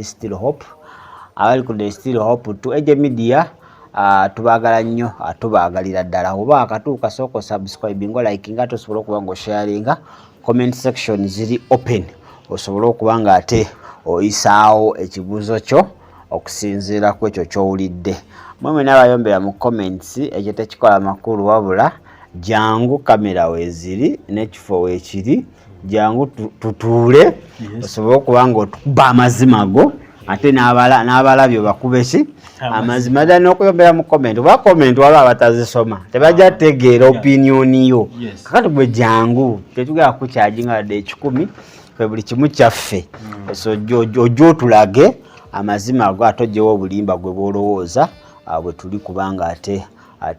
Still Hope, abali ku The Still Hope 2 Age Media. Tubaagala nnyo, tubaagalira ddala. Oba akatuuka, sooka subscribe nga like nga tosobola okuba nga osharinga. Comment section ziri open, osobole okuba nga ate oyisaawo ekibuuzo kyo okusinziira ku ekyo ky'owulidde. Mwe mwena abayombera mu comments, ekyo tekikola makulu, wabula jangu, kamera weeziri n'ekifo weekiri, jangu tutuule osobole okuba nga otukuba amazima go, ate n'abalabi obakube ki? Amazima. Ddala n'okuyombera mu comment, oba comment waliwo abatazisoma, tebajja tegeera opinion yo. Kakati gwe jangu, tetugenda kukyajinga wadde 100, fe buli kimu kyaffe. So ojja otulage amazima go, ate ojjewo obulimba gwe bwolowooza bwe tuli, kubanga ate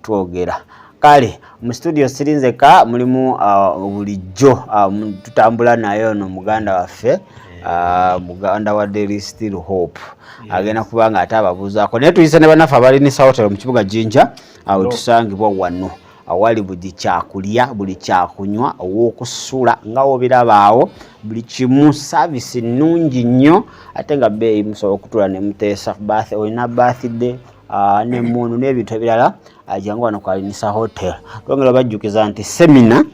twogera. Kale mu studio sirinzeka, mulimu bulijjo tutambula naye ono muganda waffe, muganda wa Daily Still Hope, agenda kuba nga ate ababuuzaako. Naye tuyise ne bannaffe abalinisa hotel mu kibuga Jinja, awo tusangibwa wano awali buli kyakulya, buli kyakunywa, ow'okusula nga wobirabaawo, buli kimu, service nnungi nnyo ate nga bbeeyi. Musobola okutula ne muteesa olina birthday nemunu n'ebintu ebirala, jangu wano ku Alinisa Hotel. Twongera bajjukiza nti seminar,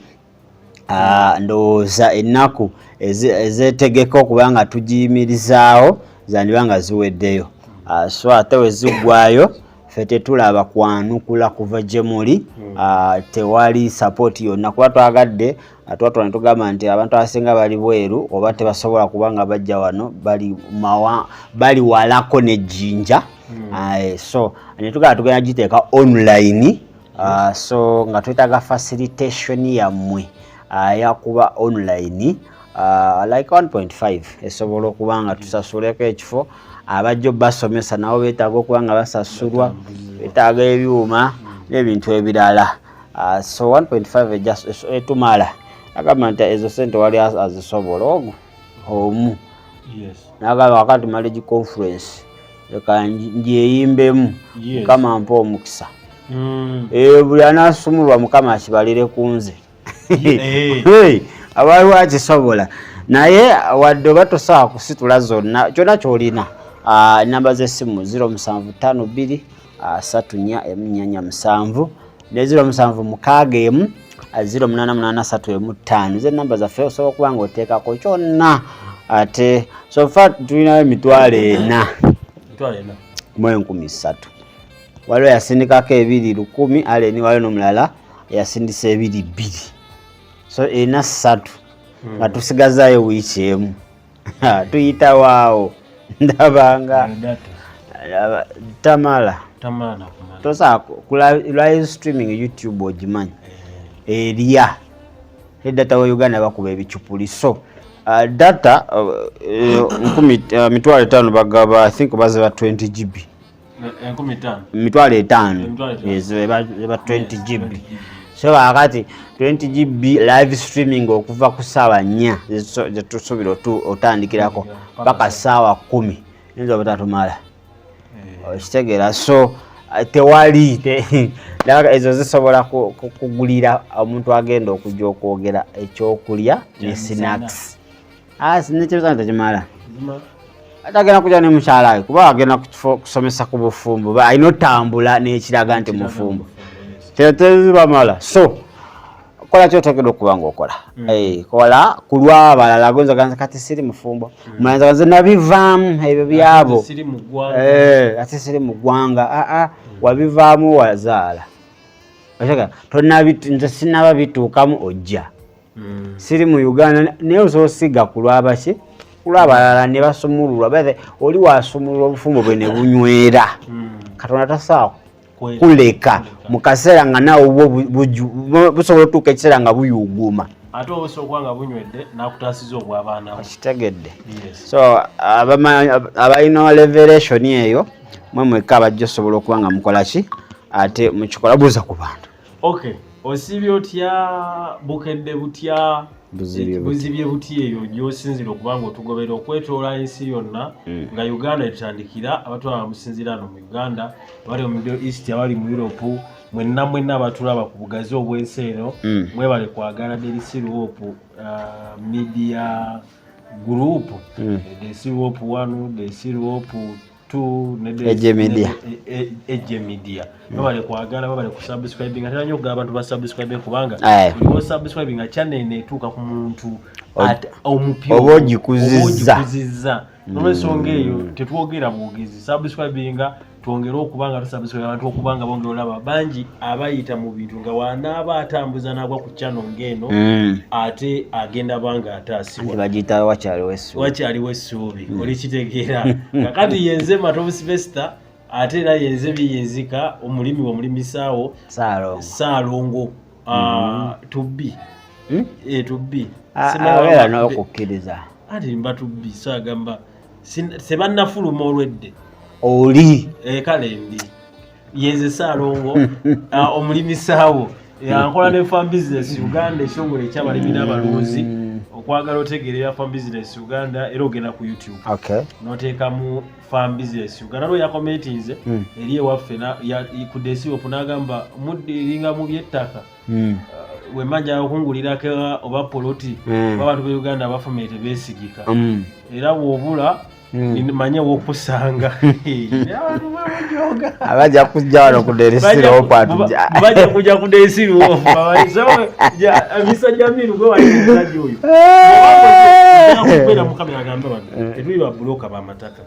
ndowooza ennaku ezeetegeka okuba nga tugiyimirizaawo zandiba nga ziweddeyo. So ate we ziggwayo, ffe tetulaba kwanukula kuva gye muli. Tewali support yonna, kuba twagadde twatula ne tugamba nti abantu abasinga bali bweru oba tebasobola kuba nga bajja wano, bali bali walako nejjinja. So ne tugamba tugenda giteeka online. So nga twetaaga facilitation yammwe yakuba online, like 1.5 esobola okuba nga tusasuleko ekifo, abajja basomesa nabo beetaaga okuba nga basasulwa, beetaaga ebyuma n'ebintu ebirala. So 1.5 etumala. Agamba nti ezo sente wali azisobola ogwo omu, nagamba wakati marriage conference leka njeyimbemu. Mukama mpa omukisa. Buli anasumulwa, Mukama akibalire ku nze. Abaliwo akisobola, naye wadde oba tosobola kusitula zonna, kyonna kyolina, namba z'essimu 0752 34 147 ne 0761 088 315, ze namba zaffe. Osobola okuba nga oteekako kyonna. Ate so far tulinayo 403,000. Waliwo yasindikako 2 1,000 aleni, waliwo n'omulala yasindisa 2 200, so 4 3, nga tusigazayo wiiki emu. Tuyitawaawo, ndabanga tamala. Tosobola live streaming YouTube, ogimanyi erya edata wa Uganda, bakuba ebicupuli. So data 5,000 bagaba, I think baziba 20 GB. 5,000 eba 20 GB. So kakati 20 GB live streaming okuva ku ssaawa 4 zetusuubira otandikirako paka ssaawa 10, yinza obutatumala, okitegeera? So tewali ezo zisobola kugulira omuntu agenda okujja okwogera ekyokulya ne snacks. Nekyebisana tekimala. Ate agenda kujja ne mukyala we, kuba agenda kusomesa ku bufumbo, alina otambula n'ekiraga nti mufumbo, tezibamala. So kola kyotegedde okuba nga okola. Kola ku lw'abalala. Gonza ganza kati siri mufumbo, mulanza nze nabivaamu ebyo byabo. Siri mu ggwanga. Ate siri mu ggwanga. Aa, wabivaamu, wazaala. Otegeera? Nze sinaba bituukamu, ojja siri mu Uganda, naye osobola osiga ku lwabaki, ku lw'abalala ne basumululwa. By the oli wasumulula obufumbo bwe ne bunywera. Katonda tasobola kuleka mu kaseera nga naawe obwo busobola otuuka ekiseera nga buyuguma. Ate obusobola okuba nga bunywedde n'akutaasiza obw'abaana bo. Kitegedde? Yes. So abalina revelation eyo, mwe mwekka abajja osobola okuba nga mukola ki, ate mukikola. Buuza ku bantu. Okay, osiibye otya? Bukedde butya? Buzibye butya? Buzibye butya eyo gy'osinzira okuba nga otugobera okwetoola ensi yonna, nga Uganda etutandikira, abatulaba musinzira ano mu Uganda, abali mu Middle East, abali mu Europe, mwenna mwenna abatulaba ku bugazi obw'ensi eno, mwebale kwagala Daily Hope Media. Group Desi Hope 1, Desi Hope 2 ne Eje Media. Eje Media. Babale kwagala, babale kusubscribing, ate nnyo abantu ba subscribe kubanga Aye. buli subscribing channel eneetuuka ku muntu omupya Oba ogikuzizza. Oba ogikuzizza. N'olwensonga eyo tetwogera bwogezi, subscribinga twongere okuba nga tusubscribe abantu okuba nga bongera olaba bangi abayita mu bintu nga wanaaba atambuza n'agwa ku channel ng'eno ate agenda banga ataasibwa. Anti bagiyita wakyaliwo essuubi. Wakyaliwo essuubi, olikitegeera. Kakati yenze Matovu Sylvester, ate era yenze Biyinzika, omulimi omulimisaawo. Saalongo. Saalongo tubbi. Tubbi. Abeera n'okukkiriza. Ati mba tubbi, so agamba tebannafuluma olwedde. Oli. Kale ndi yenze Saalongo, omulimisaawo, nkola ne Farm Business Uganda, ekitongole ekyabalimi n'abalunzi. Okwagala otegeera ebya Farm Business Uganda, era ogenda ku YouTube n'oteekamu Farm Business Uganda. Lwo yakomentinze eri ewaffe ku Desiop n'agamba muddiringa mu by'ettaka. Wemanja okungulirako oba poloti, abantu be Uganda abafamire tebeesigika. Era bw'obula manye wokusanga abantu bamujoga. Abajja kujja wano ku Derisiropo atujja. Bajja kujja ku Desiropo. Mr Jamiru, gwe wali omusajja oyo kubeera mu kamera, agamba bano tetuli babuloka b'amataka.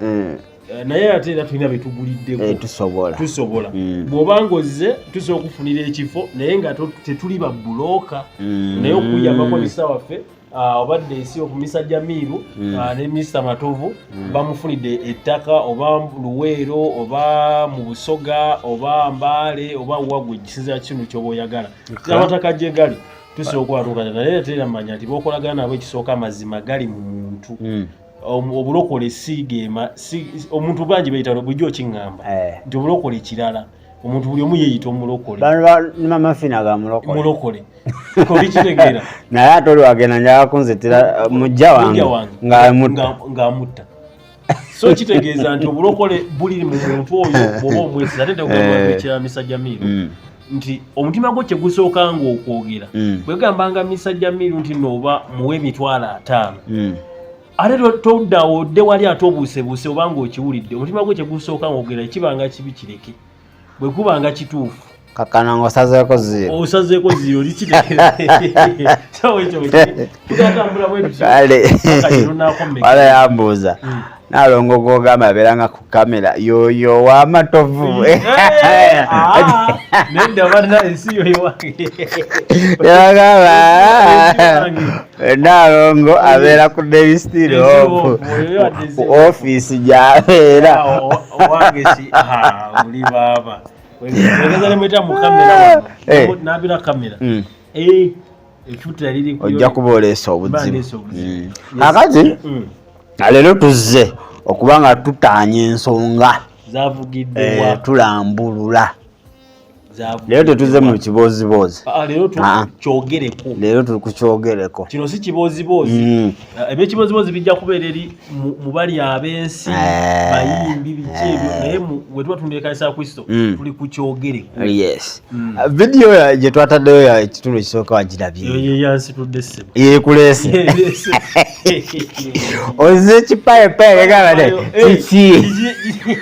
Naye ate era tulina betuguliddeko. Tusobola. Tusobola. Bw'obanga ozze tusobola okufunira ekifo, naye nga tetuli babuloka. Naye okuyambako misa waffe, obadde ensi okumisa Jamiru ne Mr Matovu bamufunidde ettaka oba Luweero oba mu Busoga oba Mbaale oba wagwe kisinzira kinu kyoba oyagala. Amataka gye gali tusobola okubatukana, naye ate era manya nti bokolagana nabo ekisooka amazima gali mu muntu. Obulokole si gema si omuntu bangi beyita bulijjo okiŋŋamba nti obulokole kirala, omuntu buli omu yeeyita omulokole. Bano mama Fina ga mulokole. Mulokole olikitegeera. Naye ate oli wagenda njaga kunzitira mujja wange ng'amutta. Ng'amutta. So kitegeeza nti obulokole buli mu muntu oyo bw'oba omwesiza. Ate tekugamba Mr Jamiru nti omutima gwo kyegusooka ng'okwogera bwegambanga Mr Jamiru nti nooba muwe 50,000 ate toddawo odde wali ate obuusebuuse obanga okiwulidde omutima gwo kyegusooka ng'okwogera kibanga kibi kireke, bwe kubanga kituufu. Kakana ng'osazeeko zero. Osazeeko zero, likitegeera. So ekyo tugatambula bwe tutyo. Kale. Paka kino naakomeka. Wala yambuuza Nalongo gwogamba abeera nga ku kamera yoyo w'amatovu. Nedda banna, ensi yo ewange. Yagamba Nalongo abeera ku Daily Steel Daily Hope Hope, oyo adde ku ofiisi gy'abeera. Owange si oli baaba wegeza nemweta mu kamera wano nabira kamera efuta liri ku Ojja kuba oleese obuzibu. Ndeese obuzibu. Yes. Kakati leero tuzze okuba nga tutaanya ensonga Zavugiddewa. Tulambulula. Leero tetuzze mu kibooziboozi. Leero kyogereko. Leero tuli ku kyogereko. Kino si kibooziboozi. Ebyekibooziboozi bijja kubeera eri mu bali ab'ensi, bayimbi biki ebyo, naye we tuba tunda ekanisa ya Kristo tuli ku kyogereko. Yes. Vidiyo gye twataddeyo ya ekitundu ekisooka wagirabye? Eyo ye yansitudde ssebo. Yekuleese. Yeereese. Ozze ekipayepaye gamba nti kiki?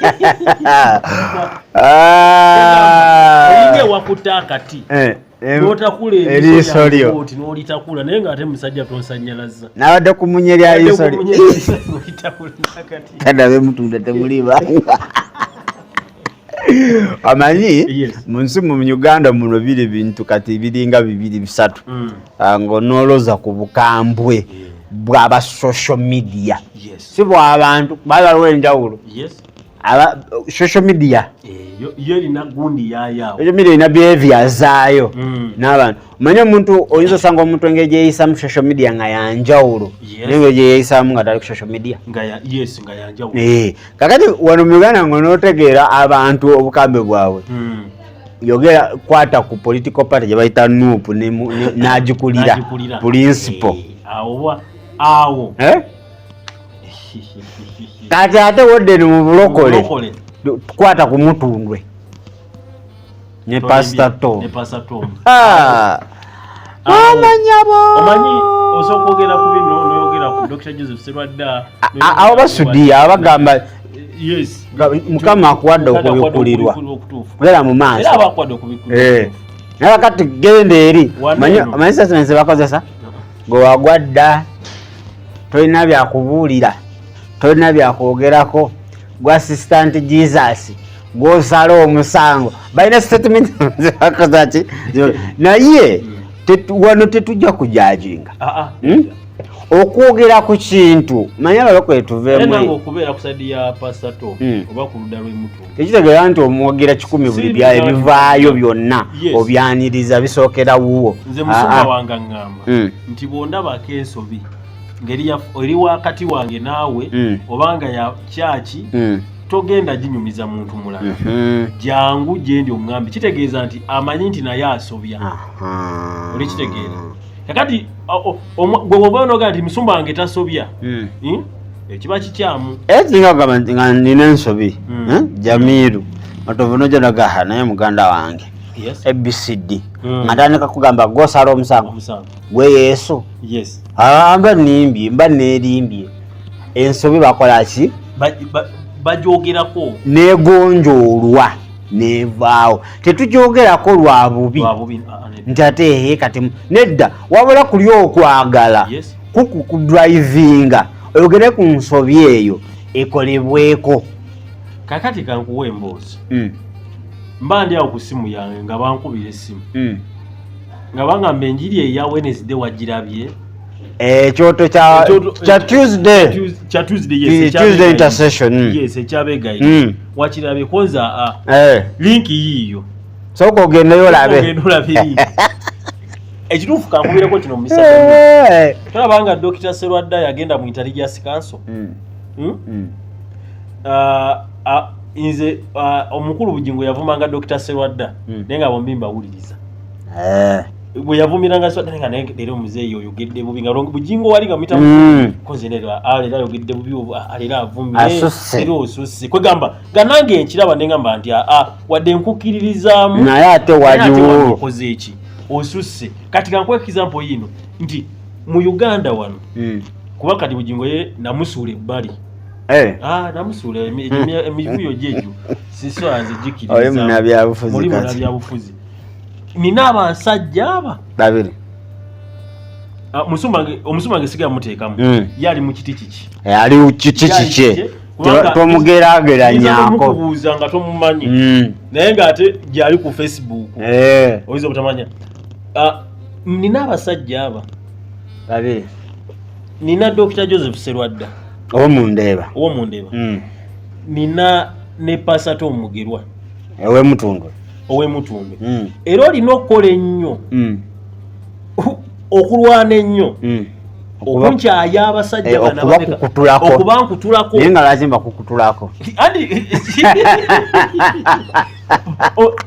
Olinga ewakutta akati n'otakula eriiso lyo. Oti n'olitakula, naye ng'ate musajja tonsanyalaza. Nabadde ku munye lya liiso lyo. Olitakula nakati. Kadabe mutunda temuli banga. Amanyi mu nsi mu Uganda muno biri bintu kati biringa bibiri bisatu. Ng'onoolooza ku bukambwe bw'aba social media. Si bw'abantu, baba waliwo enjawulo. Aba social media. Yo erina gundi yayaawo. Social media erina behavior zaayo n'abantu. Omanyi omuntu oyinza osanga omuntu engeri gye yeeyisaamu social media nga yanjawulo n'engeri gye yeeyisaamu nga tali ku social media. Yes, nga yanjawulo. Kakati wano mu Uganda ng'onootegeera abantu obukambwe bwabwe. Yogera kwata ku political party gye bayita NUP n'agikulira N'agikulira. principal. Awo awo. Eh? Kati ate wodde ni mu bulokole. Bulokole. Kwata ku Mutundwe ne Pastor Tom. Ne Pastor Tom. Omanyabo. Omanyi osooka okwogera ku bino n'oyogera N'oyogera ku Dr. Joseph Serwadda. Abo basudiya abagamba yes, Mukama akuwadde okubikkulirwa. Okutuufu. Genda mu maaso. Era abakuwadde okubikkulirwa. Eh. Naye kati genda eri. Wano Manyi eno. manyi statements bakozesa gwe wagwa dda, tolina byakubuulira, tolina byakwogerako, gwe assistant Jesus gwosala omusango. Balina statement zebakoza ki, naye wano tetujja kujajinga. Ah, ah. Okwogera ku kintu, manyi abalokole Era nange tuveemu okubeera ku side ya Pastor Tom oba ku ludda lw'emutundu tekitegeera nti omwogera 1,000 buli Si ebivaayo byonna obyaniriza bisookera wuwo. Nze musumba Ah, ah. wange aŋŋamba nti bw'ondabako ensobi ngeri eri wakati wange naawe obanga ya kyaki, togenda ginyumiza muntu mulala, jangu gyendi oŋŋambe. Kitegeeza nti amanyi nti naye asobya. Olikitegeera kakati gwe bw'oba onoga nti musumba wange tasobya, Ekiba kikyamu. Era kiringa kugamba nti nga nina ensobi, eh, Jamiru Matovu, nojja nagaha naye muganda wange ABCD, nga ntandika kugamba gwosala omusango, Omusango. gwe Yesu. Ah, mba nimbye, mba neerimbye. Ensobi bakola ki? Bajogerako. Negonjoolwa nevaawo, tetugyogerako lwa bubi. Lwa bubi. Ah, ah, nedda. Nti ate ehe kati nedda, wabula kuli okwagala kukudrivinga oyogere ku nsobi eyo ekolebweko. Kakati kankuwa emboozi. Mba ndi awo ku simu yange nga bankubira essimu nga bangamba enjiri eya Wednesday wagirabye? Ekyoto kya Tuesday. Kya Tuesday, yes. Tuesday intercession. Yes, ekyabegayi. Wakirabye konza a link yiiyo. Sooka ogendeyo olabe. Ogenda olabe link. Ekituufu kankubireko kino mu misana. Tolaba nga Dr. Serwadda yagenda mu Intelligence Council? Hmm? Ah, ah, nze omukulu Bugingo yavumanga Dr. Serwadda, naye nga bombi mbawuliriza. Bwe yavumiranga Serwadda naye nga naye leero omuzeeyi oyogedde bubi, nga Bugingo wali nga muyita koze leero, leero ayogedde bubi, leero avumye. Asusse. Leero osusse. Kwegamba nga nange nkiraba ne ngamba nti wadde nkukkiririzaamu, naye ate naye ate waliwo wano okoze eki, osusse. Kati kankuwa example yino nti mu Uganda wano, kuba kati Bugingo ye namusuula ebbali. Namusuula emivuyo gyegyo sisobola nze Oli gikiriza. munnabyabufuzi Muli kati. munnabyabufuzi. Nina abasajja aba Babiri. Ah, omusumba wange sigala muteekamu. Ye ali mu kiti kiki? Eh, ali kiki Ye ali kikye? kiki? Kubanga Tomugeraageranyako. mukubuuza nga tomumanyi, naye ng'ate gyali ku Facebook, oyinza obutamanya. Ah, nina abasajja aba Babiri. Nina Dr. Joseph Serwadda Owomundeeba. Owomundeba. Nina ne Pastor Tom Mugerwa Ow'emutundwe. Ow'emutundwe. Era olina okukola ennyo, okulwana ennyo, okunkyaya abasajja Eh, bano okuba abameka. kukutulako. Okuba nkutulako. Naye nga lwaki mbakukutulako? Andi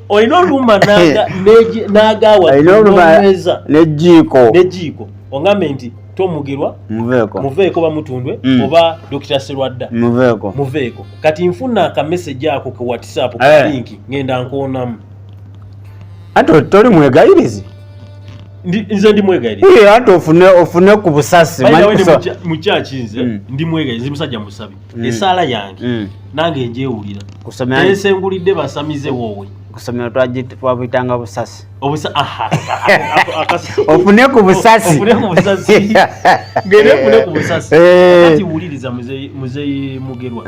olina oluma n'agawa Olina oluma n'onyweza n'ejjiiko. N'ejjiiko oŋambe nti Tomugerwa Muveeko. Muveeko bamutundwe oba Dr. Serwadda Muveeko. Muveeko. Kati nfuna akameseji ako ke WhatsApp, Eh. ka link, ngenda nkoonamu. Anti toli mwegayirizi. Nze ndi mwegayirizi. Eh, anti ofune ku busasi. By the way, Manyi ne mu kyaki nze ndi mwegayirizi, ndi musajja musabi. Esaala yange nange njewulira. Kusomera Tensengulidde basamize woowe. Kusomero twabuyitanga busasi. Obusa aha Ofune ku busasi. Ofune ku busasi. Ngende nfune ku busasi. Eh. Kati wuliriza muzeeyi Mugerwa.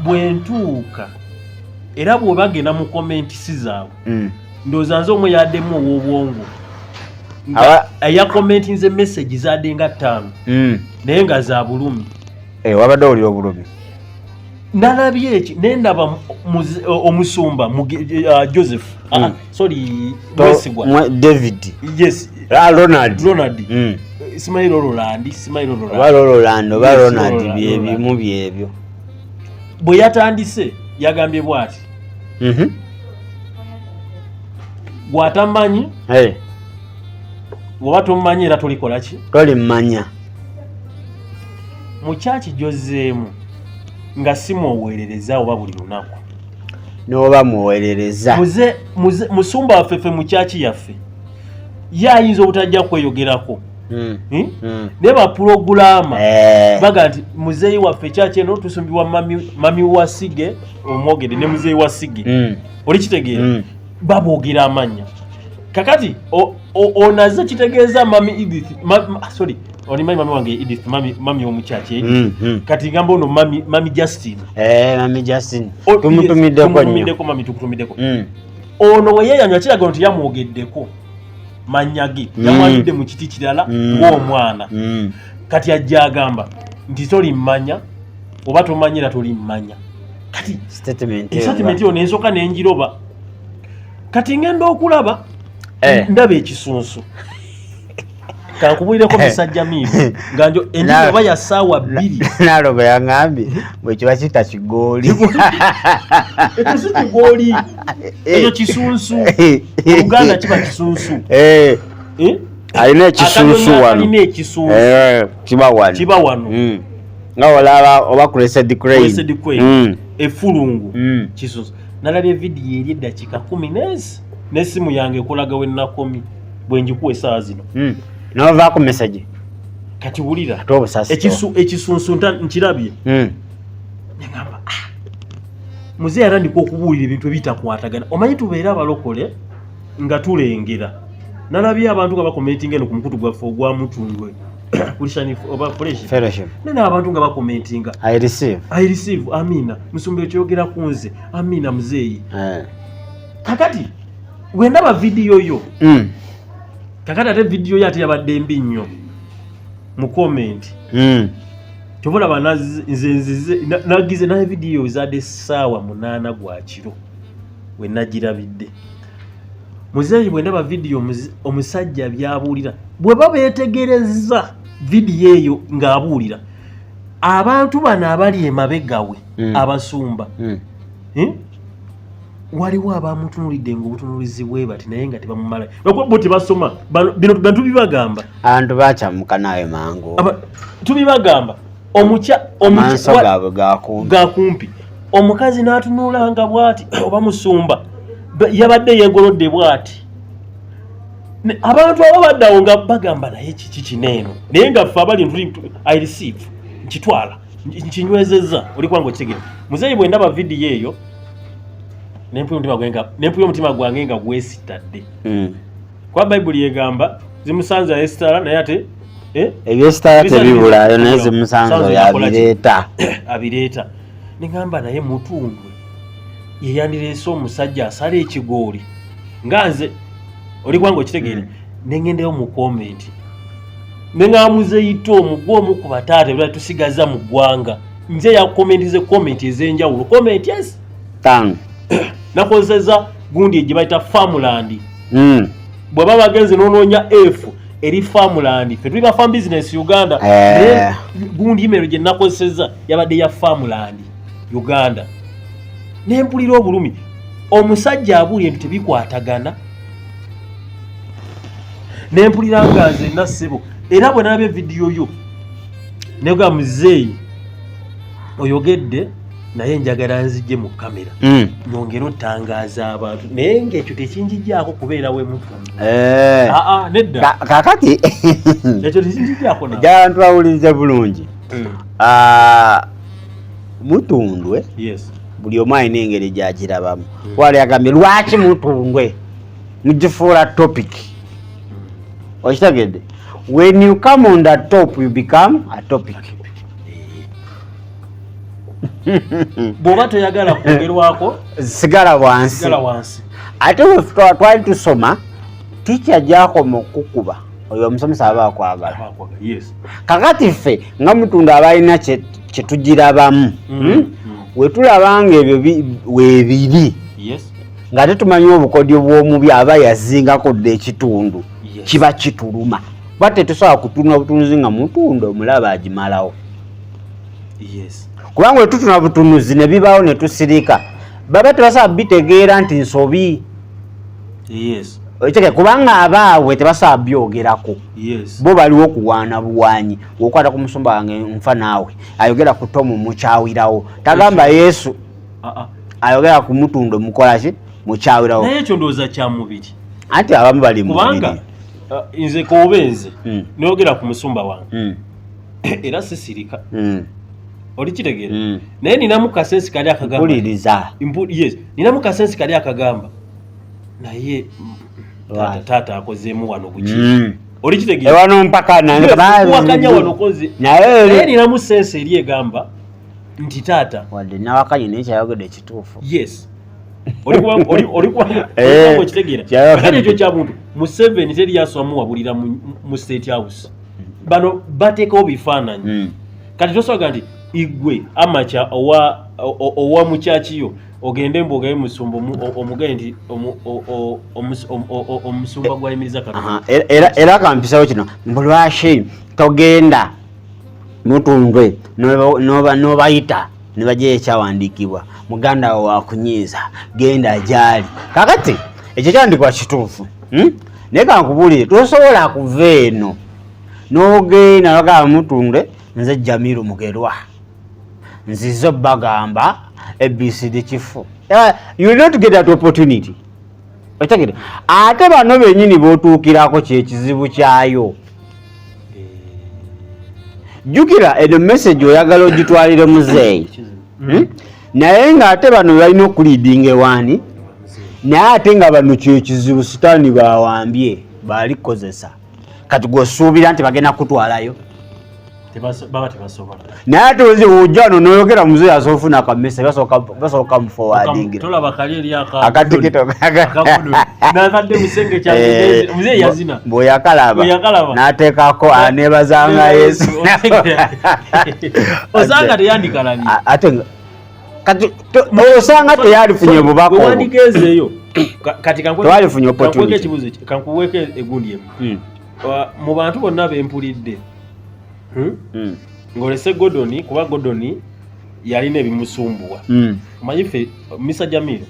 Bwe ntuuka era bw'oba genda mu comments zaabwe, ndowooza nze omu yaddemu ow'obwongo eyakomentinze message zadde nga 5, naye nga za bulumi. Eh, wabadde owulira obulumi. Nalabye eki nendaba omusumba Joseph, sorry, Mwesigwa. David. Yes. Ah, Ronald. Ronald. Simanyi Roland, simanyi Oba Roland. Roland oba Yes, Ronald, Roland, byebimu Roland. byebyo. Bwe yatandise yagambye bw'ati: gw'atamanyi, oba tomumanyi era tolikola ki? Tolimanya. Mu kyaki gy'ozzeemu nga si mwoweerereza oba buli lunaku, N'oba muweerereza. Muze musumba waffe ffe mu kyaki yaffe ye ayinza obutajja kweyogerako. Hmm? Naye bapulogulama Eh. baga nti muzeeyi waffe kyaki eno tusumbibwa mami wa Sige omwogedde ne muzeeyi wa Sige. Olikitegeera? Baboogera amannya. Kakati onaze kitegeeza mami Edith, sorry, olimanyi mami wange Edith, mami omukyaki Edith. Kati ngamba ono mami Justin. Eh, mami Justin. Tumutumiddeko nnyo. Tumutumiddeko mami, tukutumiddeko. Ono we yeeyanywa kiraga nti yamwogeddeko mannya ge, yamwalidde mu kiti kirala ng'omwana. Kati ajja agamba nti tolimmanya oba tomanyira tolimmanya. Kati Statement eyo. Statement eyo nensooka nengiroba. Kati ngenda okulaba, ndaba ekisunsu. Kankubulireko, musajja miivu nga njo endiga oba ya ssaawa 2. Naloba yaŋambye bwe kiba kita kigooli. Ekyo si kigooli, ekyo kisunsu. Oluganda kiba kisunsu. Eh, Eh? Alina ekisunsu Akanyonyi wano. akalina ekisunsu. Eh, kiba wano. Kiba wano. Nga olaba oba crested crane. Crested crane. Effulungu. Kisunsu. Nalabye vidiyo eri eddakiika 10 nezi n'essimu yange ekolaga we nakomi bwe njikuwa essaawa zino. Novaako message. Kati wulira. Ate obusasi. Ekisunsu nkirabye, neŋamba, "Ah, muzeeyi atandika okubuulira ebintu ebitakwatagana." Omanyi tubeere abalokole nga tulengera. Nalabye abantu nga bakomentinga eno ku mukutu gwaffe ogwa Mutundwe Christian oba Fresh. Fellowship. Nene abantu nga bakomentinga, I receive. "I receive, amina musumba, ekyogera ku nze, amina muzeeyi." Kakati wendaba vidiyo yo, kakati ate vidiyo yo ate yabadde mbi nnyo mu comment. Kyova olaba nze nzize nagize naye vidiyo ezadde essaawa 8 gwa kiro we nagirabidde. Muzeeyi, bwe ndaba vidiyo, omusajja byabuulira, bwe babeetegereza vidiyo eyo ng'abuulira abantu bano abali emabega we, abasumba, eh? Waliwo abamutunulidde ngaobutunulizi bwe bati naye nga tebamumala, lwakuba bo tebasoma. Bino bantu bibagamba. Abantu bakyamuka nawe mangu. Tubibagamba omukya Amaaso gaabwe gakumpi. Gakumpi. Omukazi n'atunulanga bw'ati oba musumba yabadde yeegolodde bw'ati. Abantu abo baddawo nga bagamba, "Naye kiki kino eno?" Naye nga ffe abali tuli "I receive", nkitwala, nkinywezezza. Oli kubanga okitegere, muzeeyi, bwe ndaba vidiyo eyo nempulira omutima gwange nga gwesitadde, kuba Bayibuli egamba zimusanze ayesitala, naye ate eh? Ebyesitala tebibulayo, naye zimusanze Sanze oyo akola ki? abireeta. Abireeta. Neŋamba, naye Mutundwe yeyandireese omusajja asala ekigooli nga nze? Oli kubanga okitegeere. Nengendeyo mu comment, neŋamba, "Muzeyita omugwa omu ku bataata ebirala tusigaza mu ggwanga." Nze yakomentize comment ez'enjawulo, comment, yes. Tano. Nakozesa gundi gye bayita Farmland. Bwe baba bagenze nonoonya F eri Farmland, ffe tuli ba Farm Business Uganda. Naye gundi email gye nakozesezza yabadde ya Farmland Uganda. Nempulira obulumi, omusajja abuulira ebintu tebikwatagana. Nempulira nga nze nassebo, era bwe nalabye vidiyo yo nega, "Muzeeyi, oyogedde, naye njagala nzijje mu kamera nyongere otangaaza abantu." Naye ngaekyo tekinjijaako kubeera we Mutundu. Aa, nedda. Kakati Ekyo tekinjijaako na njagala abantu bawulirize bulungi. Ah, Mutundwe, buli omu alina engeri gyagirabamu. Wali agambye, "Lwaki Mutundwe mugifuula topic?" Okitegedde? When you come on the top, you become a topic. Bw'oba toyagala kwogerwako, sigala wansi. Sigala wansi. Ate we twali tusoma, ticca gyakoma okukuba, oyo omusomesa aba akwagala. Kakati ffe nga Mutundu abalina kye tugirabamu, Wetulaba nga ebyo weebiri, nga tetumanyi obukodyo bw'omubi aba yazingako dda ekitundu, kiba kituluma, kuba tetusobola kutunula butunuzi nga Mutundu omulaba agimalawo. Kubanga wetutuna butunuzi ne bibaawo ne tusirika, baba tebasobola bitegeera nti nsobi. Ekiteke, kubanga abaabwe tebasobola byogerako. Bo baliwo kuwaana buwanyi. Wokwata ku musumba wange nfa naawe. Ayogera ku Tomu mukyawirawo, tagamba Yesu. Ah, ah. Ayogera ku Mutundu mukolaki? Mukyawirawo. Naye ekyo ndowooza kya mubiri. Anti abamu bali mu Kubanga mubiri. Nze koobe nze nayogera ku musumba wange era sisirika, oli kitegeera? Naye ninamu kasensi kali akagamba Mpuliriza. Yes, ninamu kasensi kali akagamba naye taata akozeemu wano buki, oli kitegeera? Ewano mpaka wakanya wano koze, naye ninamu sense eri egamba nti taata Wadde nawakanye, naye kyayogedde kituufu. Yes, oli okitegeera? Kati ekyo kya muntu Museveni teri yasobola mu State House. Bano bateekawo bifaananyi. Kati tosobola nti igwe amaca owa mukyakiyo ogende mbu ogaye musumba omugaye nti omusumba gwayimiriza. Era kampisawo kino, mbu lwaki togenda Mutundwe n'obayita ne bajjayo ekyawandiikibwa, muganda wo wakunyiiza, genda gyali. Kakati ekyo kyawandiikibwa kituufu, Naye kankubuulire, tosobola kuva eno n'ogenda bagamba Mutundwe, nze Jamiru Mugerwa, nzize bagamba ABCD kifu. You will not get that opportunity. Okitegere? Ate bano bennyini b'otuukirako kyekizibu kyayo. Jjukira eno message oyagala ogitwalire muzeeyi, Naye ng'ate bano balina okuleadinga ewaani, naye ate nga bano kyekizibu, sitaani bawambye baali kukozesa. Kati gweosuubira nti bagenda kutwalayo? Baba tebasobola. Naye ate ozi ojja wano noyogera, muzeeyi asobola ofuna akamesa, basooka muforwardingira. Tolaba kali eri Akatikito. Nakadde musenge kyange, muzeeyi yazina. Bweyakalaba Bwe yakalaba. n'ateekako aneebazanga Yesu. Osanga teyandikalabye. Ate kati osanga teyalifunye bubaka obwo. Wewandigezeeyo kati Tewalifunye opportunity. Kankuweeko ekibuuzo kankuweeko egundi emu. Mu bantu bonna bempulidde, Ng'olese Gordon, kuba Gordon yalina ebimusumbuwa. Omanyi ffe Mr Jamil,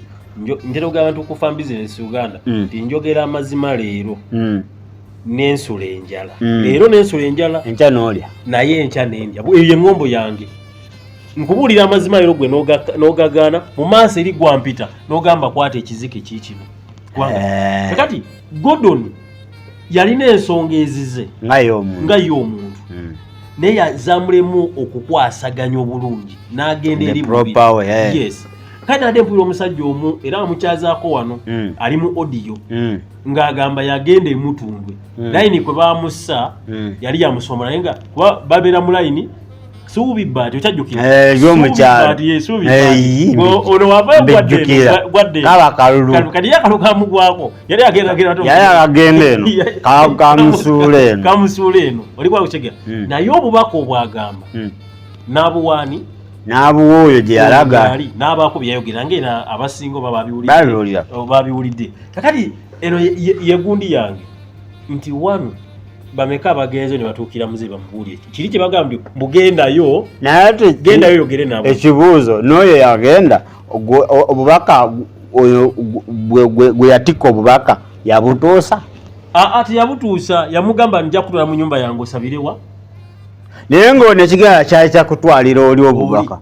ntera okugamba nti okufa Business Uganda, nti njogera amazima leero n'ensula enjala. Leero n'ensula enjala. Enkya n'olya. Naye enkya nendya. Eyo eŋŋombo yange. Nkubuulira amazima leero, gwe n'ogagaana, mu maaso eri gwampita n'ogamba kwata ekizike kiikino. Kati Gordon yalina ensonga ezize nga y'omuntu. Nga ye omuntu, naye yazamulemu okukwasaganya obulungi n'agenda The eri proper way, eh. Yes, kati ate mpulira omusajja omu era amukyazaako wano, ali mu audio, ng'agamba yagenda emutundwe, layini kwe bamussa yali yamusoma, naye nga kuba babeera mu layini suubi bbaati, okyajjukira? Eh, y'omukyalo. Suubi. Eh, Ono wavayo mbijjukira. gwadde. Kaba kalulu. Kati ye akalu kamugwako, yali agenda. Yali agenda eno. Kamusuula eno. Kamusuula eno, oli kwakukyegera. Naye obubaka obwagamba n'abuwaani N'abuwa oyo gye yalaga. Yali n'abaako byeyayogera, ngaera abasinga oba babiwulidde. Babiwulira. Oba babiwulidde. Kakati eno ye gundi yange nti wano bameka abagenze ne batuukira muzeeyi bamubuulire kiri kye bagambye, mbugendayo, Naye ate gendayo yogere nabo. Ekibuuzo, n'oyo yagenda obubaka oyo gwe yatikka obubaka yabutuusa? Aa, teyabutuusa. Yamugamba nja kutwala mu nyumba yange osabirewa. Naye ng'ono ekigala kyali kyakutwalira oli obubaka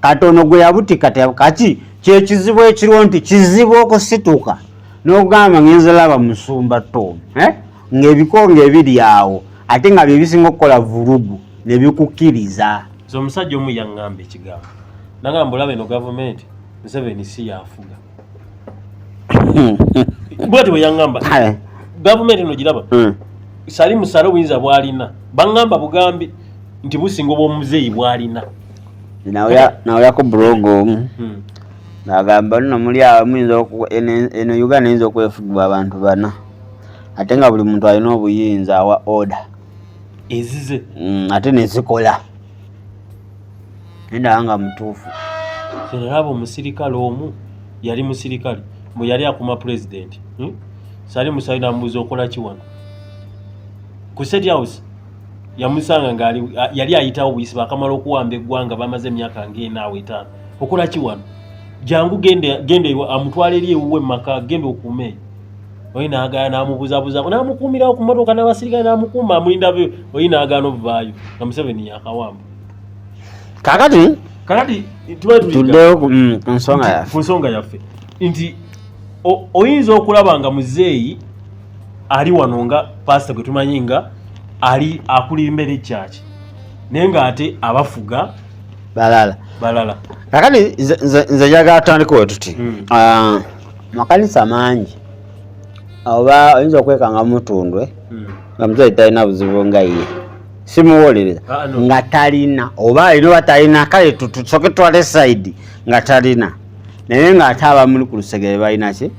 katono gwe yabutikka kaki kyekizibu ekiriwo nti kizibu okusituka n'okugamba ngenze laba musumba Tom, eh? Ng'ebikonge ebiri awo ate nga bye bisinga okukola vulugu ne bikukkiriza. Nze omusajja omu yaŋŋamba ekigambo, nagamba olaba eno gavumenti Museveni si yafuga. Bwati bwe yaŋŋamba, gavumenti eno giraba, sali musale obuyinza bwalina, baŋŋamba bugambi nti businga obw'omuzeeyi bwalina. Nawulako blogger omu ng'agamba nno muli awo muyinza eno Uganda eyinza okwefugibwa abantu bana, ate nga buli muntu alina obuyinza awa order ezize. Ate nezikola. Nendaba nga mutuufu. Nalaba omusirikale omu, yali musirikale bwe yali akuma pulezidenti, Sali musali namubuuza okola ki wano ku State House. Yamusanga ngaali yali ayitawo buyisi, bakamala okuwamba eggwanga, bamaze emyaka ngaenaawo 5. Okola ki wano? Jangu genda, genda amutwala eri ewuwe mumaka, genda okuume oyi. Naagaana, namubuzabuza, namukuumirawo ku motoka n'abasirikale, namukuuma amulinda oyi, naagaana ovaayo nga Museveni yakawamba. Kakati Kakati tuba tuyiga tuddeyo ku nsonga yaffe. Ku nsonga yaffe nti oyinza okulaba nga muzeeyi Ali wano nga pasita gwe tumanyi nga ali akulira ekyaki, naye ng'ate abafuga balala. Balala. Kakati nze njagala tutandike we tuti. Ah, makanisa mangi oba oyinza okwekanga mutundwe nga muzeeyi talina buzibu, nga ye simuwolereza. Ah, no. Nga talina oba alina oba talina, kale tusooke tutwale side nga talina, naye ng'ate abamuli ku lusegere balina ki?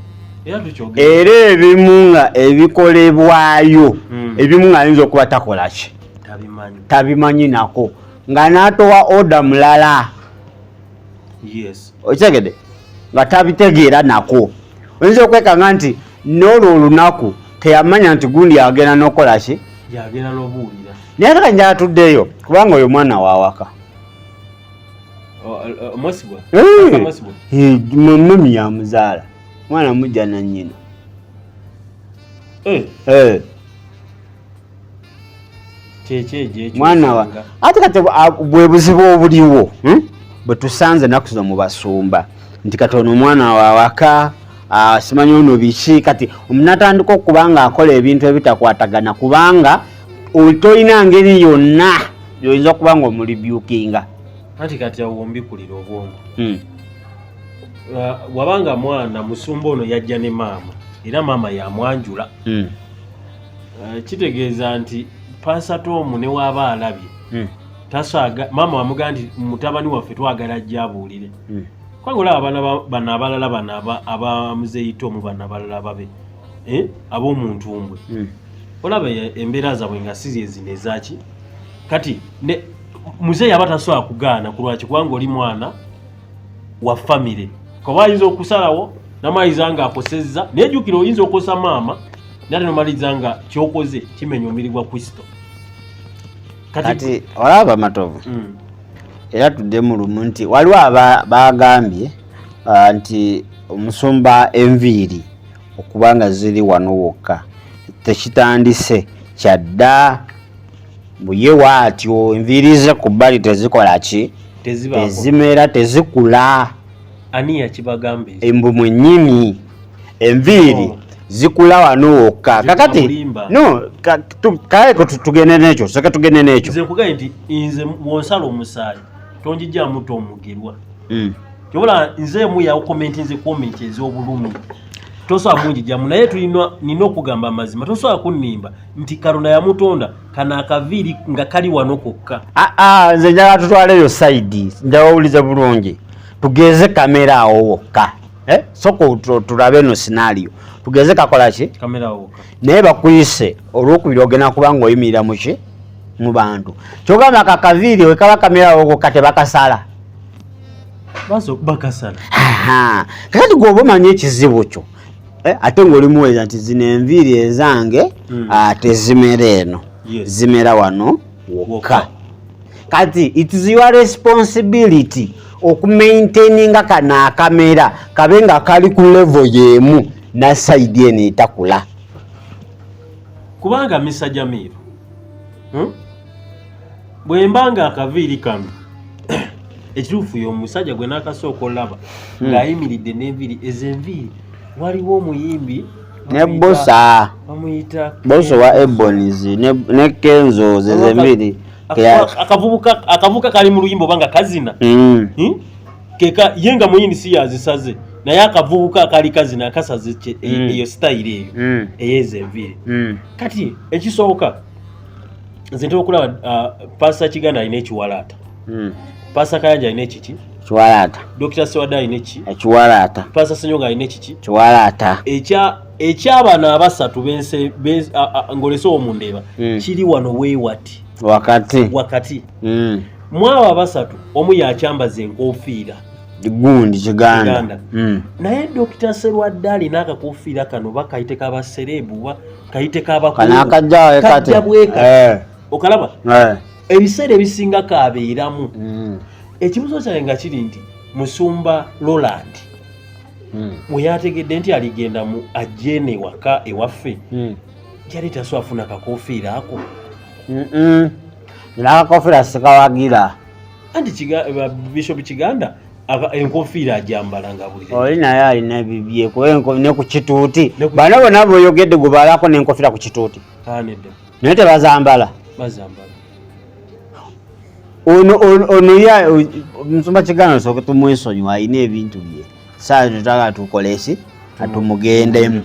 Era tukyogera. Era ebimu nga ebikolebwayo, ebimu ng'ayinza okuba takola ki? Tabimanyi. Tabimanyi nako, nga n'atowa order mulala. Okitegedde? Nga tabitegeera nako, oyinza okwekanga nti n'olwo olunaku teyamanya nti gundi agenda n'okukola ki. Yagenda n'obuwulira. Naye ate kanjala tuddeyo, kubanga oyo mwana wawaka. Mwesigwa. Mwesigwa. Mummy yamuzaala, mwana mujja na nnyina. Eh, Kyekyo ekyo. Mwana wa ate kati bwe buzibu obuliwo, Bwe tusanze ennaku zino mu basumba nti kati ono omwana wawaka, simanyi ono biki, kati omunatandika okuba nga akola ebintu ebitakwatagana, kubanga tolina ngeri yonna yoyinza okuba nga omurebukinga. Anti kati awo ombikulira obwongo. Wabanga mwana musumba ono yajja ne maama, era maama yamwanjula. Kitegeeza nti Pastor Tom ne waaba alabye tasaaga maama wamugaa nti mutabani waffe twagala ajja abuulire, kubanga olaba abaana bano abalala bano aba muzeeyi Tom, bano abalala babe, ab'omuntumbwe, olaba embeera zaabwe nga si zezino ezaki. Kati ne muzeeyi aba tasobola kugaana. Ku lwaki? Kubanga oli mwana wa famire, kuba ayinza okusalawo namaliza nga akosezza, naye jjukira oyinza okosa maama, naye ate nomaliriza nga kyokoze kimenya omubiri gwa Kristo. Kati olaba Matovu, era tuddemu lumu nti waliwo bagambye nti omusumba enviiri okuba nga ziri wano wokka tekitandise kyadda, buye waatyo enviiri ze ku bbali tezikola ki? Tezibaako. Tezimera, tezikula. Ani yakibagamba ekyo? Embu mwennyini enviiri zikula wano wokka. Zikula. Kakati Mulimba. no kale tugende n'ekyo, soke tugende n'ekyo. Nze nkugambye nti nze bw'onsala omusaayi tonjijjamu tomugerwa. Kyobola nze emu yakomenti, nze comment ez'obulumi tosobola kunjijjamu, naye tulina nina okugamba amazima. Tosobola kunnimba nti Katonda yamutonda kano akaviiri nga kali wano kokka. Ah, ah, nze njagala tutwale eyo side, njagala owulize bulungi, tugeze kamera awo wokka, eh? Soka tulabe eno scenario, tugeze kakola ki? Kamera wokka. Naye bakuyise olwokubiri, ogenda kuba nga oyimirira muki? Mu bantu. Kyogamba kakaviiri wekaba kamera awo wokka tebakasala? Baso bakasala. Aha. Kakati gwe oba omanyi ekizibu kyo, eh, ate ng'oli muweereza nti zino enviiri ezange tezimera eno, zimera wano wokka. Wokka. Kati it is your responsibility okumaintaininga kano akamera kabe nga kali ku level y'emu na side eno etakula. Kubanga Mr Jamiru, Bwe mba nga akaviiri kano ekituufu, y'omusajja gwe n'akasooka olaba ng'ayimiridde n'enviiri ezo, enviiri waliwo omuyimbi Ne Bosa. Bamuyita Bosa wa Ebonies ne Kenzo, zezo enviiri. Akavubuka kali mu luyimba oba nga kazina. Keka ye nga muyindi si yazisaze, naye akavubuka akali kazina akasaze eyo sitayiro eyo eyezo enviiri. Kati ekisooka nze ntera okulaba Pastor Kiganda alina ekiwalaata, Pastor Kayanja alina ekiki? Kiwalaata. Dr Sewada alina eki? Ekiwalaata. Pastor Senyonga alina ekiki? Kiwalaata. Ekyabano abasatu bense ng'olese omundeeba, kiri wano weewati. Wakati. Wakati. Mwabo abasatu omu yakyambaza enkofiira. Gundi Kiganda. Kiganda. Naye Dr Serwadde alina akakofiira kano, bakayite kabasereebu ba kayite Kano akajjawo kati. Kajja bweka. Okalaba? Eh. Ebiseera ebisinga kabeeramu. Ekibuzo kyange nga kiri nti musumba Roland bwe yategedde nti aligenda mu ajjeene ewaka ewaffe, yali tasobola afuna kakofiira ako? Mm-mm. N'akakofiira sikawagira. Anti Bishop Kiganda. Enkofiira ajambala nga buli Oli naye alina ebibye, kuba ne ku kituuti bano bonna boyogedde gubalako n'enkofiira ku kituuti. Nedda. Naye tebazambala. Bazambala. Ono ya Musumba Kiganda, osooke tumwesonyiwa, alina ebintu bye, saa tetwagala tukole eki, atumugendemu.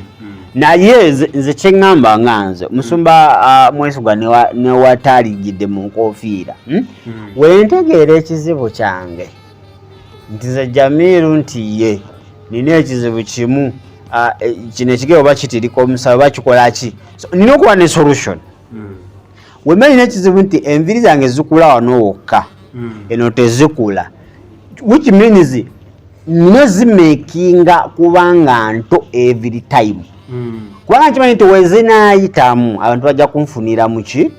Naye nze kyeŋŋamba nga nze Musumba Mwesigwa newataligidde mu nkofiira, Wentegeera ekizibu kyange nti ze Jamiru nti ye nina ekizibu kimu, kino ekigere oba kitirika omusawo oba kikola ki. So, nina okuba ne solution. Wemba nina ekizibu nti enviiri zange zikula wano wokka, eno tezikula, which means nina zimakinga kubanga nto every time, kubanga nkimanyi nti wezinaayitamu abantu bajja kunfunira muki,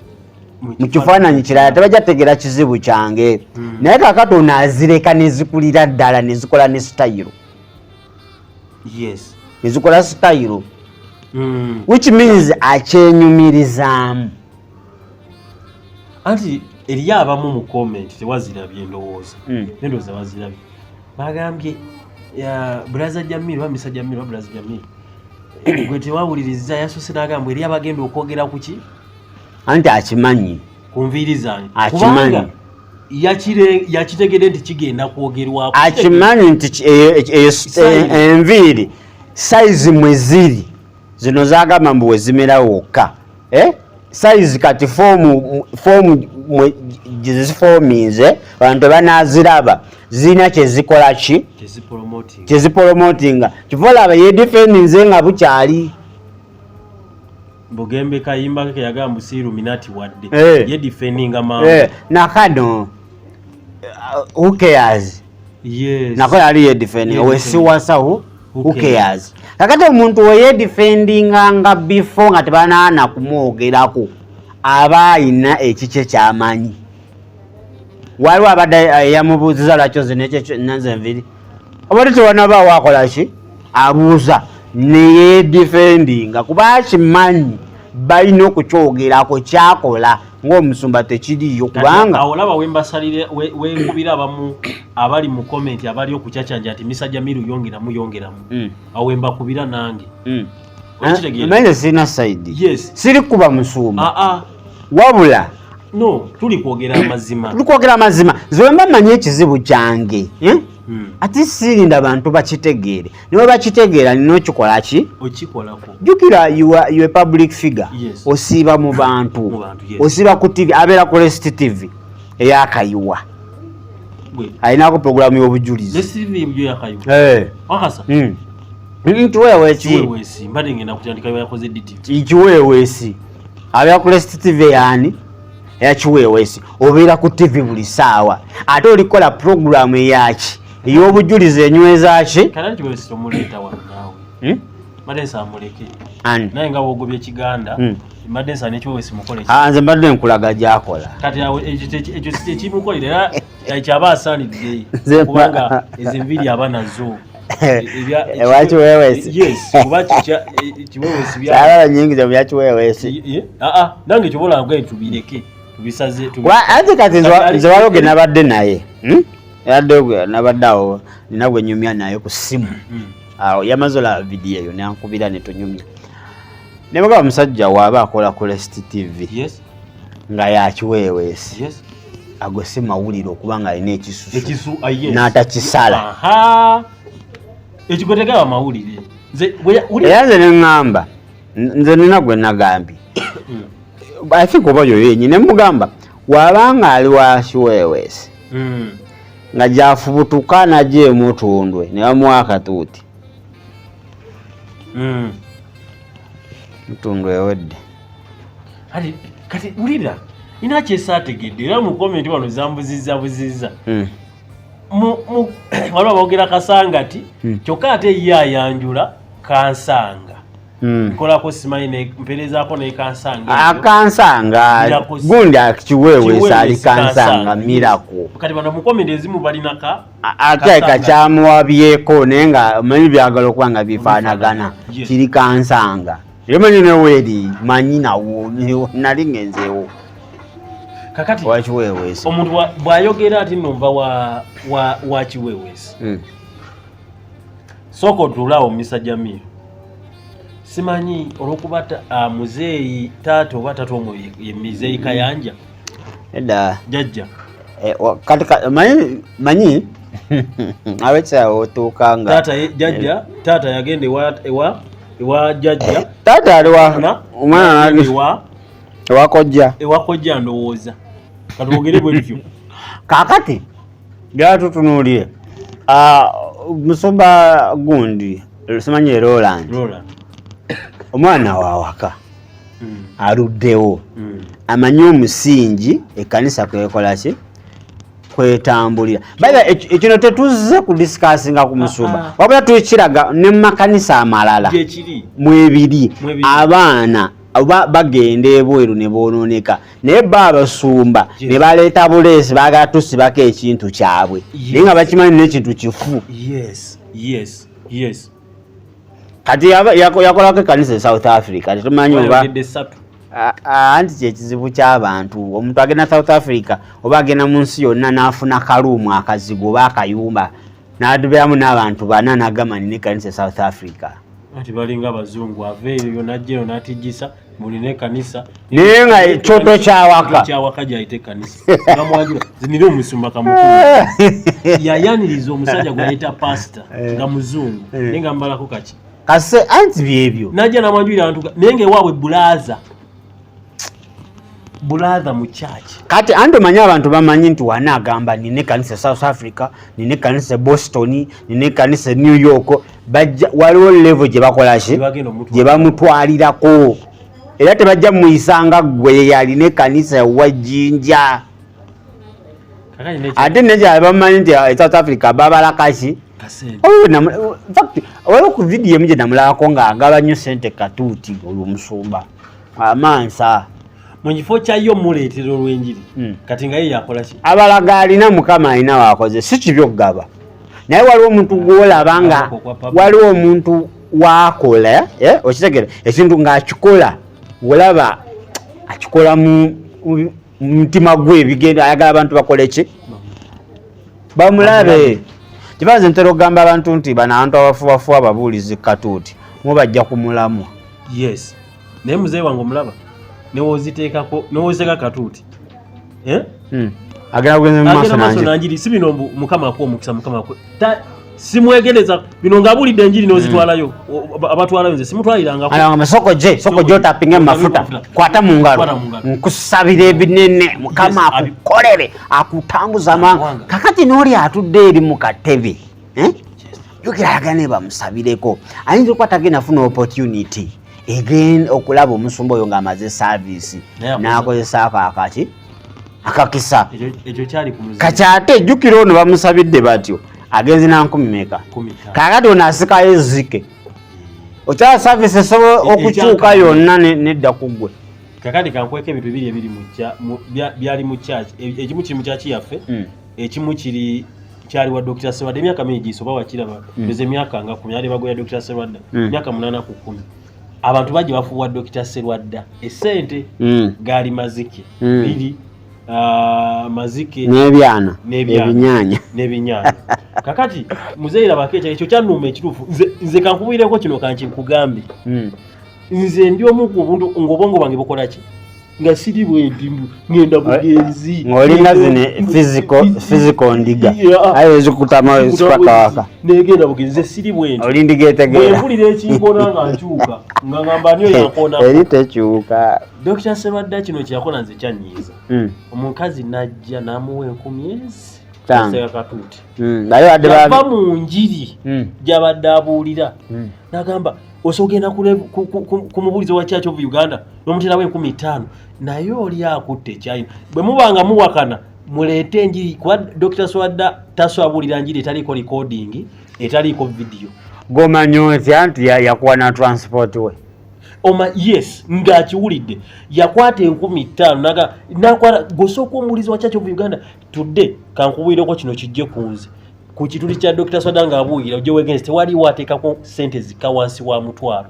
mu kifaananyi kirala, tebajja tegeera kizibu kyange. Naye kakati ono azireka nezikulira ddala, nezikola ne sitayiro, nezikola sitayiro, which means akyenyumirizaamu. Anti eriyo abamu mu comment, tewazirabye endowooza? Endowooza bazirabye, bagambye brother Jamil oba Mr Jamil oba brother Jamil, gwe tewawuliriza, yasoose n'agamba eri abagenda okwogera ku ki? Anti akimanyi. Ku nviiri zange. Akimanyi. Kubanga yakitegedde nti kigenda kwogerwako. Akimanyi nti enviiri size mwe ziri zino zagamba mbu wezimera wokka, eh? Size kati form gyezifominze abantu tebanaziraba, zirina kyezikola ki? Kyezipromoting. Kyezipromotinga. Kiva olaba yedefendinze nga bukyali. Bugembe kayimba ke yagamba si Illuminati wadde. Ye defendinga mangu. Nakano who cares? Nako yali yedefendinga. Wesiwasawo who cares? Kakati omuntu weyedefendinga nga before nga tebanaana kumwogerako, aba ayina ekikye kyamanyi. Waliwo abadde yamubuuziza lwaki oze nanze enviri, oba tewanabaawo akola ki, abuuza neyedefendinga kuba akimanyi balina okukyogerako, kyakola ng'omusumba tekiriiyo. Kati kubanga awo olaba wembasalire wenkubira abamu abali mu comment abali okucacanja nti Mr Jamiru yongeramu yongeramu. Awo wembakubira nange. Okitegeera? Manyi sirina side. Siri kuba musumba. Aa. Wabula No, tuli kwogera amazima. Tuli kwogera amazima. Nze wemba mmanyi ekizibu kyange, eh? Ate sirinda bantu bakitegeere, niwe bakitegeera nina okikola ki? Okikolako. Jjukira you are a public figure. Osiiba mu bantu. Mu bantu, yes. Osiiba ku TV, abeera ku Rest TV eyakayiwa. Gwe. Alinako programu y'obujulizi. Rest TV byo yakayiwa? Eh. Wakasa? Kiweweesi. Kiweweesi. Mbadde ngenda kutandika yakoze DTV. Kiweweesi. Abeera ku Rest TV yaani? Eya Kiweweesi. Obeera ku TV buli ssaawa. Ate olikola programu eyaki? Ey'obujulizi enyweza ki? Kale Kiweweesi tomuleeta wano naawe. Mbadde nsaba muleke. Ani? Naye nga w'ogobye Kiganda, mbadde nsaba ne Kiweweesi mukole ki? Ah, nze mbadde nkulaga gy'akola. Kati awo ekyo si kyekimukolera, era kyaba asaanidde. Nze Kubanga ezo enviiri aba nazo. Ewa Kiweweesi. Yes, kuba Kiweweesi bya- Saagala nnyingiza mu bya Kiweweesi. Ye, ah, ah, nange kyobola nga tubireke, tubisaze, Anti kati Kati nze waliwo ge nabadde naye. Yadde gwe nabadde awo nina gwe nyumya naye ku ssimu. Awo yamaze olaba vidiyo eyo n'ankubira ne tunyumya. Ne mugamba omusajja waaba akola ku Rest TV. Nga ya Kiweweesi. Ago si mawulire okuba nga alina ekisusu. Ekisu, ah, yes. N'atakisala. Aha. Ekyo tegaba mawulire. Nze, bwe ya-, wuli- Era nze ne ŋŋamba, nze nina gwe nagambye. I think oba oyo yennyini, ne mugamba wabanga ali wa Kiweweesi. Nga gyafubutuka najja emutundwe ne bamuwa akatuuti. Mutundwe ewedde. Kati wulira, nina kyesaategedde era mu comment wano zambuzizza buzizza. Waliwo aboogera Kasangati, kyokka ate ye ayanjula Kansanga. Nkolako simanyi ne mperezaako ne Kansanga. Akansanga, Miracle. gundi Kiweweesi ali Kiweweesi Kansanga, Kansanga. Miracle. Kati bano mu comment ezimu balina ka Ate Kasanga. kakyamuwabyeko naye nga omanyi byagala okuba nga bifaanagana. Kiri Kansanga. Era manyi neweeri, manyi nawo, nali ngenzeewo. Kakati Wa Kiweeweesi. Omuntu bw'ayogera ati nno nva wa Kiweeweesi. Sooka otuulaawo Mr. Jamil. Simanyi olw'okuba muzeeyi taata oba taata omwo ye muzeeyi Kayanja. Edda. Jajja. Kati manyi abekyawo otuuka nga taata jajja, taata yagenda ewa jajja. Taata ali wa omwana ewa kojja. Ewa kojja ndowooza. Katwogere bwe tutyo. Kaakati byala tutunuulire. Musumba gundi simanyi Roland. Roland. Omwana wa waka. Aluddewo. Amanyi omusingi ekkanisa kwekola ki? Kwetambulira. By the way, ekino tetuzze ku discussinga ku musumba. Wabula tukiraga ne mu makanisa amalala. Gyekiri. Mwebiri. Mwebiri. Abaana oba bagenda ebweru ne boonooneka. Naye bo abasumba ne baleeta buleesi baagala tusibako ekintu kyabwe. Naye nga bakimanyi n'ekintu kifu. Yes, yes, yes. Kati yakolako ekkanisa e South Africa, tetumanyi oba Wayogedde ssatu. Anti kye kizibu ky'abantu. Omuntu agenda South Africa oba agenda mu nsi yonna n'afuna kaluumu akazigo oba akayumba n'abeeramu n'abantu bana n'agamba nina ekkanisa e South Africa. Anti balinga abazungu, ava eyo n'ajja eno n'atijjisa mulina ekkanisa. Naye nga ekyoto ky'awaka. Ekyoto ky'awaka gy'ayita ekkanisa. Nga mwanjula, nze nina omusumba kamukulu. Yayaniriza omusajja gw'ayita pasita nga muzungu, naye nga mbalako kaki. Kase anti byebyo. Najja n'amwanjulira abantu naye ng'ewaabwe bulaza. Bulaza mu church. Kati anti omanyi abantu bamanyi nti wana agamba nina ekkanisa e South Africa, nina ekkanisa e Boston, nina ekkanisa e New York, bajja waliwo level gye bakola ki? Gye bagenda omutwala. Gye bamutwalirako. Era tebajja muyisanga ggwe yalina ekkanisa ewa Jinja. Kakati ne Ate ne gye bamanyi nti e South Africa babala kaki? Kasente. Oh, in fact, waliwo ku video emu gye namulabako ng'agaba nnyo ssente katuuti olwo omusumba. Amansa. Mu kifo kya yo muleetera olw'enjiri. Kati nga ye yakola ki? Abalaga alina Mukama alina w'akoze, si kibi okugaba. Naye waliwo omuntu gw'olaba nga Akaboko kwa public. waliwo omuntu w'akola, okitegeera, ekintu ng'akikola, olaba akikola mu mutima gwe ebigenda, ayagala abantu bakole ki? Bamulabe. Kibanze ntera okugamba abantu nti bano abantu abafubafuba ababuulizi katuuti, mubajja ku mulamwa. Yes. Naye muzeeyi wange omulaba, newoziteekako, newoziteeka katuuti. Agenda kugenza mu maaso Agenda maaso nanjiri. nanjiri. Si bino mbu Mukama akuwa omukisa, Mukama akuwa. Simwegereza bino ng'abuulidde enjiri n'ozitwalayo. Abatwalayo nze simutwalirangako. Ala, ngamba, soko gye, soko gye otapinge mu mafuta. Mafuta. Kwata mu ngalo. Kwata mu ngalo. Nkusabira ebinene, Mukama Yes, akukolere, akutambuza amawanga. Amawanga. Kakati n'oli atudde eri mu katebe. Jjukira ayagala naye bamusabireko. Ayinza okuba tagenda funa opportunity again okulaba omusumba oyo ng'amaze service Naye akoze. n'akozesa ako akaki akakisa. Ekyo kyali ku muzimu. Kati ate jjukira ono bamusabidde batyo agenze na nkumi meka? Nkumi ttaano. Kaakati ono asikayo ezzike. Okyala service esobola okukyuka ekyaka. yonna nedda ku ggwe. Kakati kankweka ebintu bibiri ebiri mu mu, byali mu church. Ekimu kiri mu church yaffe, ekimu kiri kyali wa Dokita Serwadda emyaka mingi giyise, oba wakiraba. Nze emyaka nga 10 yali bagoya Dokita Serwadda. Emyaka 8 ku 10. Abantu bajja bafuuwa Dokita Serwadda essente gaali mazike. Biri, mazike N'ebyana. N'ebyana. Ebinyaanya. N'ebinyaanya. Kakati muzeeyi labako ekyo kyannuma ekituufu. Nze kankubuulireko kino kankinkugambe. Nze ndi omu ku buntu ng'obwongo bwange bukola ki? Nga siri bwe ndi mbu ngenda bugenzi. Ng'olinga zino physical ndiga. Yeah. Aye ezikutama Zikutama ezipaka waka. Negenda bugenzi, nze siri bwe ndi. Oli ndiga etegeera. Bwe mpulira ekinkoona nga nkyuka, nga ngamba ani oyo yankoona. Eri tekyuka. Dokita Serwadda kino kye yakola nze kyannyiiza. Omukazi n'ajja n'amuwa enkumi ezi. Ttaano. Aseka katuuti. Naye badde ba- Yava mu njiri gy'abadde abuulira. N'agamba, osobola ogenda ku mubuulizi wa Church of Uganda n'omuterawo enkumi ttaano. Naye oli akutte ekyayina. Bwe muba nga muwakana, muleete enjiri, kuba Dokita Serwadda tasobola njiri etaliiko recording, etaliiko video. Gw'omanyi otya nti yakuwa na transport we? Oma, yes, ng'akiwulidde. Yakwata enkumi ttaano, n'akwata, gw'osooka omubuulizi wa Church of Uganda, tudde, kankubuulireko kino kijje ku nze. Ku kituli kya Dokita Serwadda ng'abuulira, ojje weegenze, tewaliwo ateekako ssente zikka wansi wa mutwalo.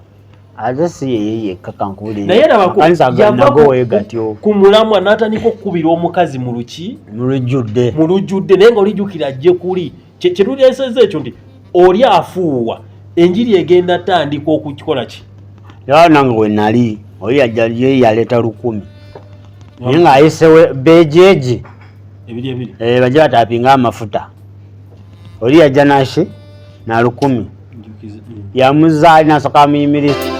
Ate si yeye yekka, kankubulire. Naye labako Amakanisa yava nago we gatyo. Ku mulamwa n'atandika okukubira omukazi mu luki? Mu lujjudde. Mu lujjudde, naye nga olijjukira ajje kuli kyetuleesezza ekyo nti oli afuuwa enjiri egenda tandika okukikola ki. Yawa nange we nali oli yajja ye yaleeta 1000 naye ng'ayisewe bejeeji Ebiri ebiri. Eh, bajja batapinga amafuta, oli yajja naki na 1000. Njukiza. Yamuzaali nasooka amuyimiriza.